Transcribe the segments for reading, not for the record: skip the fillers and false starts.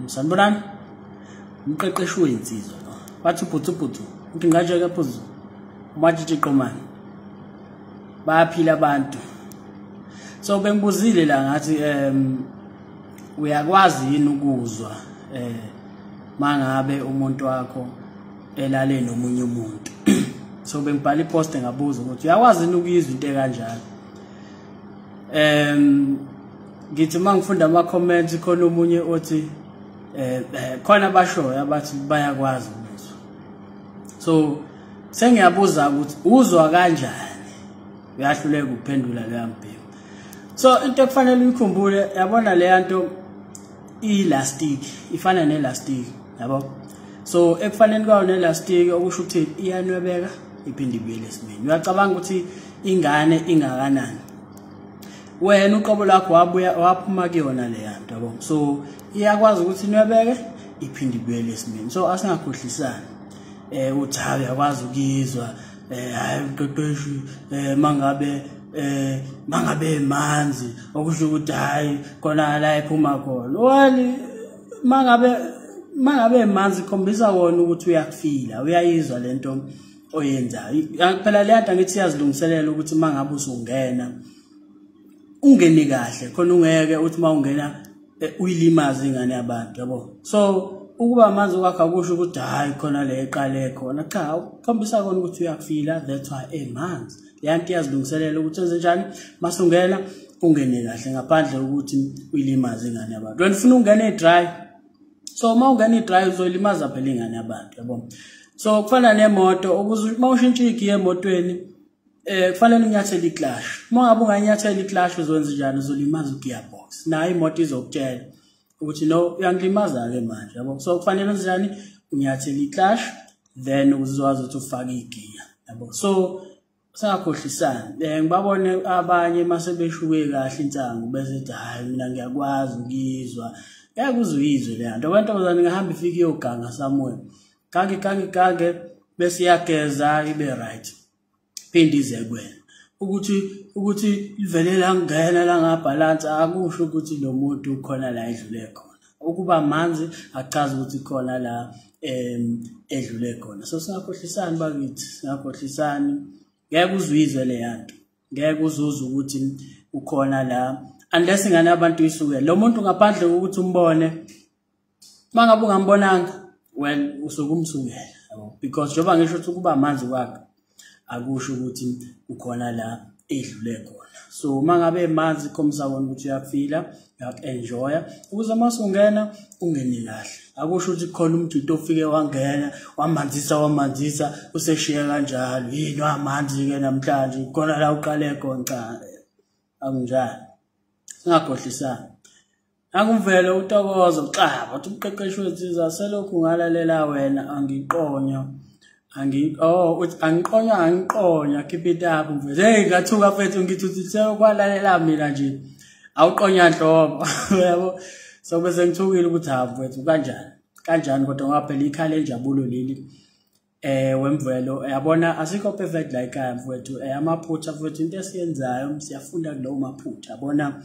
Sanibonani. Umqeqeshi wensizwa lo. Bathi bhuthu uthi ngaje ke phuzu. Umatshitshi qomani. Bayaphila abantu. So bengibuzile la ngathi uyakwazi yini ukuzwa mangabe umuntu wakho elale nomunye umuntu. So bengibhala ipost ngabuza ukuthi uyakwazi yini ukuyizwa into ekanjalo. Ngithi mangifunda ama comments khona omunye othi khona bashoyo abathi bayakwazi ukuzwa. So sengiyabuza ukuthi uzwa kanjani? Uyahluleka ukuphendula leyo mbhemu. So into ekufanele uyikhumbule, yabona le nto i-elastic, ifana ne-elastic, yabo. So ekufaneni kwayo ne-elastic okusho ukuthi iyanwebeka iphinde ibuyele esimeni. Uyacabanga ukuthi ingane ingakanani? Wena uqobo lakho wabuya waphuma kuyona le nto, yabo. So iyakwazi ukuthi inwebeke iphinde ibuyele esimeni. So asingakhohlisani. Uthi hayi uyakwazi ukuyizwa, hayi umqeqeshi mangabe manzi okusho ukuthi hayi khona la ephuma khona. Well, mangabe manzi khombisa wona ukuthi uyakufila, uyayizwa lento oyenzayo. Phela le nto ngithi iyazilungiselela ukuthi mangabe usungena ungene kahle, khona ungeke uthi mawungena uyilimaze ingane yabantu, yabo. So ukuba amanzi kwakho akusho ukuthi hayi khona le eqale khona, cha, ukhombisa kona ukuthi uyakufila, that's why emanzi. Le nto iyazilungiselela ukuthi enze njani masungena ungene kahle ngaphandle ukuthi uyilimaze ingane yabantu. Wena ufuna ungene dry, so uma ungena i-dry uzoyilimaza phela ingane yabantu, yabo. So kufana nemoto, ukuze uma ushintsha igiya emotweni kufanele unyathele i-clutch. Uma ngabe unganyathela i-clutch uzokwenza njani? Uzolimaza u-gearbox. Nayo imoto izokutshela ukuthi no, uyangilimaza ke manje, yabo. So kufanele wenze njani? Unyathele i-clutch then uzokwazi ukuthi ufake igiya, yabo. So singakhohlisani. Ngibabone abanye mase beshuke kahle insangu bese ethi hayi mina ngiyakwazi ukuyizwa. Ngeke uze uyizwe le nto. Wentombazane ingahamba ifike iyoganga somewhere. Gange bese iyageza ibe right. Phinde ize kuwena. Ukuthi livele langena la ngabhalansi akusho ukuthi lo muntu ukhona la edlule khona. Ukuba manzi achaza ukuthi khona la edlule khona. So singakhohlisani bakithi, singakhohlisani. Ngeke uzuyizwe le nto. Ngeke uzuze ukuthi ukhona la unless ingane abantu isuke. Lo muntu ngaphandle kokuthi umbone, mangabe ungambonanga, well usuke umsukela, yabo. Because njengoba ngisho ukuthi kuba amanzi kwakhe akusho ukuthi ukhona la edlule khona. So mangabe emanzi khombisa wona ukuthi uyafila, uyaku-enjoya, ukuze masungena ungene kahle. Akusho ukuthi khona umuntu ofike wangena wamanzisa useshiye kanjalo, yini wamanzi ke namhlanje khona la uqale khona, cha, akunjalo. Singakhohlisani. Akumvele uTokozo uxaba uthi umqeqeshi wensizwa selokhu ngalalela wena angiqonya. Uthi angiqonya keep it up mfethu. Hey ngathuka mfethu ngithi uthi sekwalalela mina nje awuqonya nhlobo, yabo. So bese ngithukile ukuthi ha mfethu kanjani kodwa ngoba phela ikhala enjabulo leli wemvelo, yabona asikho perfect like I mfethu. Amaphutha mfethu into esiyenzayo siyafunda kulowo maphutha, yabona.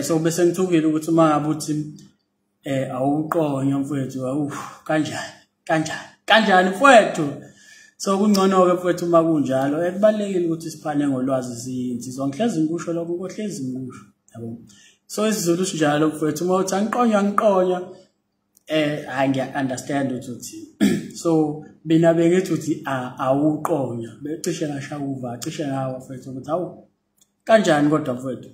So bese ngithukile ukuthi uma ngabe uthi awuqonya mfethu, awu kanjani mfethu. So kungcono ke mfethu uma kunjalo. Kubalekile ukuthi siphane ngolwazi siyinsizwa. Ngihlezi ngikusho lokho, ngohlezi ngikusho, yabo. So isiZulu sinjalo mfethu, uma uthi angiqonya hayi ngiya understand ukuthi so mina bengithi uthi awuqonya, becishe ngashakuva, cishe ngawa mfethu ukuthi hawu kanjani kodwa mfethu.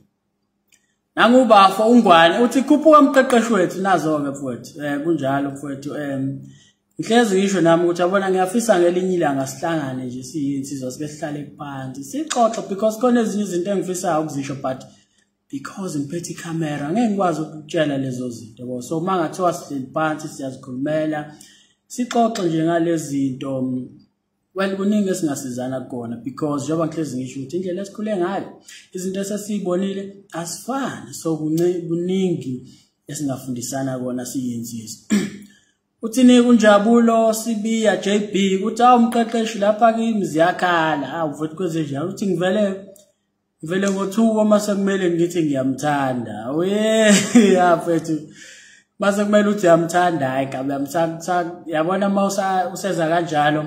Nangubafo ungwane uthi khuphuka umqeqeshi wethu, nazo ke mfethu. Kunjalo mfethu. Ngihlezi ngisho nami ukuthi yabona ngiyafisa ngelinye ilanga sihlangane nje siyinsizwa sike sihlale phansi sixoxe, because khona ezinye izinto engifisayo ukuzisho but because ngiphethe ikhamera ngeke ngikwazi ukutshela lezo zinto, yabo. So uma ngathiwa sihleli phansi siyazikhulumela sixoxe nje ngalezi zinto, well kuningi esingasizana kona, because njengoba ngihlezi ngisho ukuthi indlela esikhule ngayo izinto esesiyibonile asifani, so kuningi esingafundisana kona siyinsizwa. Uthini kunjabulo Sibiya JB uthi awu umqeqeshi lapha kimi ziyakhala, awu mfethu kwenze njalo, uthi ngivele Ngivele ngothuka uma sekumele ngithi ngiyamthanda. Oye, ya mfethu. Mase kumele uthi uyamthanda, hayi kabi uyamthanda. Yabona uma useza kanjalo,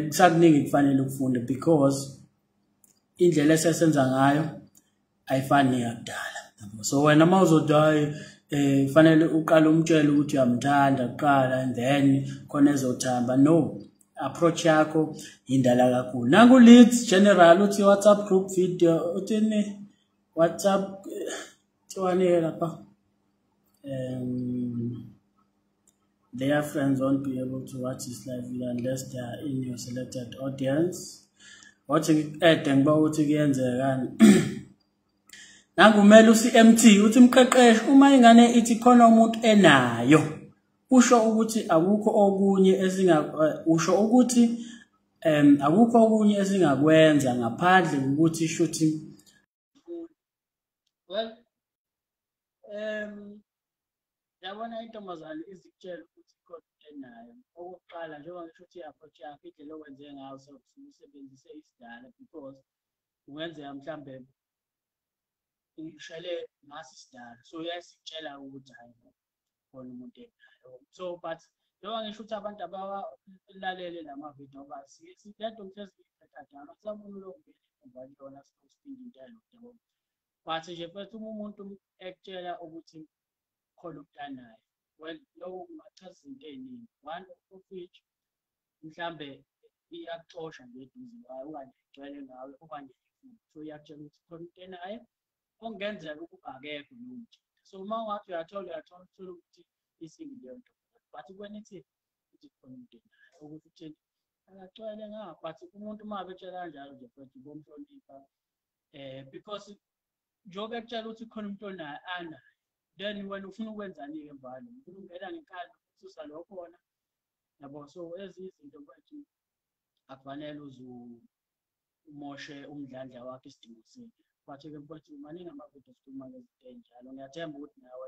kusakuningi kufanele ukufunde because indlela esesenza ngayo ayifani neyakudala. So wena uma uzothi hayi kufanele uqale umtshele ukuthi uyamthanda kuqala and then khona ezothamba, no, approach yakho indala kakhulu. Nangu Leeds General uthi WhatsApp group video, uthini WhatsApp thiwane lapha, their friends won't be able to watch this live video unless they are in your selected audience. Wathi ngi-add ngiba ukuthi kuyenzekani. Nangu uMelusi MT uthi mqeqeshi, uma ingane ithi khona umuntu enayo, usho ukuthi akukho okunye esinga usho ukuthi akukho okunye esingakwenza ngaphandle kokuthi shuthi. Well, yabona intombazane izikutshela ukuthi khona into enayo, okokuqala njengoba ngisho ukuthi i-approach yakho, indlela okwenze ngayo, usebenzise isidala because kungenzeka mhlambe ngishele ngaso isidala, so uyasikutshela ukuthi hhayi khona umuntu enayo. So but njengoba ngisho ukuthi abantu abawalalele lama-video ngoba lento ngihlezi ngiyithatha njalo, asisafuni ulokhu emuva kuyona siphinde into eyodwa yabo. But nje mfethu, uma umuntu ekutshela ukuthi khona umuntu anayo, well, lokho kungachaza izinto ey'ningi, one of which mhlambe iyakuxosha nje eduze kwayo okanye igcwele ngawe okanye ifuna, so iyakutshela ukuthi khona into enayo okungenzeka ukuba akekho lowo mjita. So uma ungathi uyathola uthole ukuthi isingi leyo nto, but kuwena ithi uthi khona umuntu enayo ukuthi uthini akagcwele ngapha. But umuntu uma betshela kanjalo nje mfethu, bomhlonipha because njengoba ekutshela ukuthi khona umuntu onayo anayo, then wena ufuna ukwenzani-ke emva kwalokho? Ufuna ukungena ngenkani ukususa lo khona yabo. So ezinye izinto mfethu akufanele uze umoshe umdlandla wakho isidingo sethu. But-ke mfethu, maningi amavidiyo esikhuluma ngezinto ey'njalo, ngiyathemba ukuthi nawe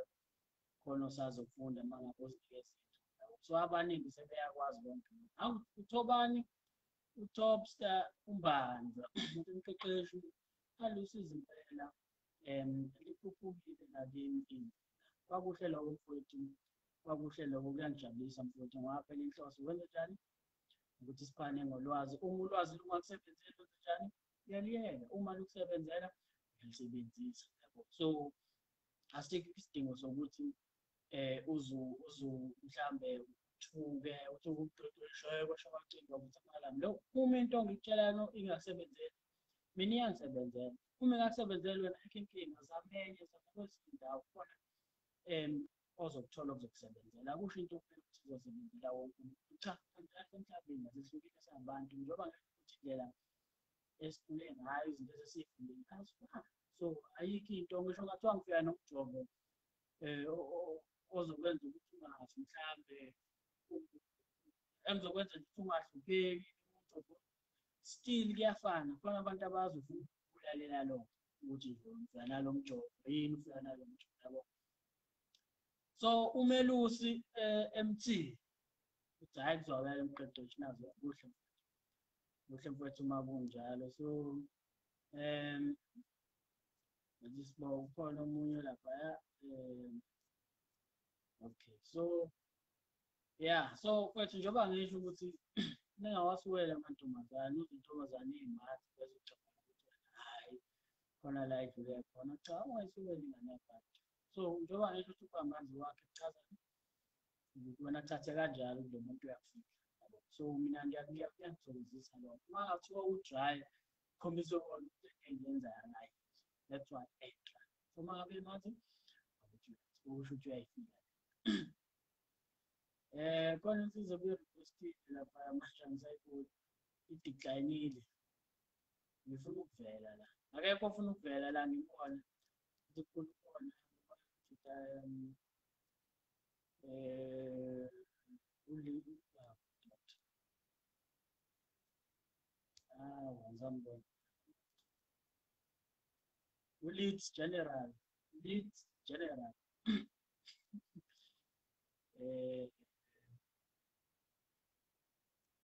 khona osazofunda uma ngabe uzinikeza ithuba. So abaningi sebeyakwazi konke. Awu, uThobani uTopstar uMbanza umqeqeshi alusiza impela, likhuphukile nakimi izinga. Kwakuhle lokho mfowethu, kwakuhle lokho, kuyangijabulisa mfowethu ngoba phela inhloso wenze njani ukuthi siphane ngolwazi. Uma ulwazi lungakusebenzeli, wenze njani? Uyaliyeka. Uma lukusebenzela, uyalisebenzisa yabo. So asikho isidingo sokuthi uzu mhlambe uthuke uthi umqeqeshi kwasho kwacingwa ukuthi amalami lo. Uma into ngikutshelayo ingakusebenzeli, mina iyangisebenzela. Uma ingakusebenzeli wena, ayikho inkinga, zama enye, zama kwezinye iy'ndawo khona ozokuthola okuzokusebenzela. Akusho into ukuthi izosebenzela wonke umuntu, cha, kanti emhlabeni asihlukile singabantu, njengoba ngisho ukuthi indlela esikhule ngayo, izinto esesiy'fundile azifani. So ayikho into, ngisho kungathiwa ngifika nomjovo ozokwenza ukuthi ungafi mhlambe, engizokwenza nje ukuthi ungahlupheki, still kuyafana, khona abantu abazofuna ukulalela lokho ukuthi nje ufika nalo mjovo yini, ufika nalo mjovo yabo. So uMelusi MT uthi hhayi kuzwakala umqeqeshi, nazo kuhle kuhle mfowethu uma kunjalo. So manje siba ukhona omunye laphaya, okay, so yeah, so mfowethu, njengoba ngisho ukuthi ningawasuwela amantombazane, uze intombazane iy'mathi bese ucabanga ukuthi wena hhayi khona la idlule khona, cha, ungayisukeli ingane yabantu. So njengoba ngisho ukuthi ukuba manzi wakhe kuchazani ukuthi wena kuthathe kanjalo kulo muntu uyakufika yabo. So mina kuyangithokozisa lokho uma ngathiwa u-dry, khombisa kona ukuthi into engiyenzayo angayenzi, that's why e-dry. So uma ngabe emanzi ukuthi usho ukuthi uyayifika. Khona insizwa ebuye-request-ile lapha manje, angisayiboni, i-decline-ile. Ngifuna ukuvela la, akekho ofuna ukuvela la, ngibona ukuthi kukhona ah, angisamboni u-Leeds General, Leeds General.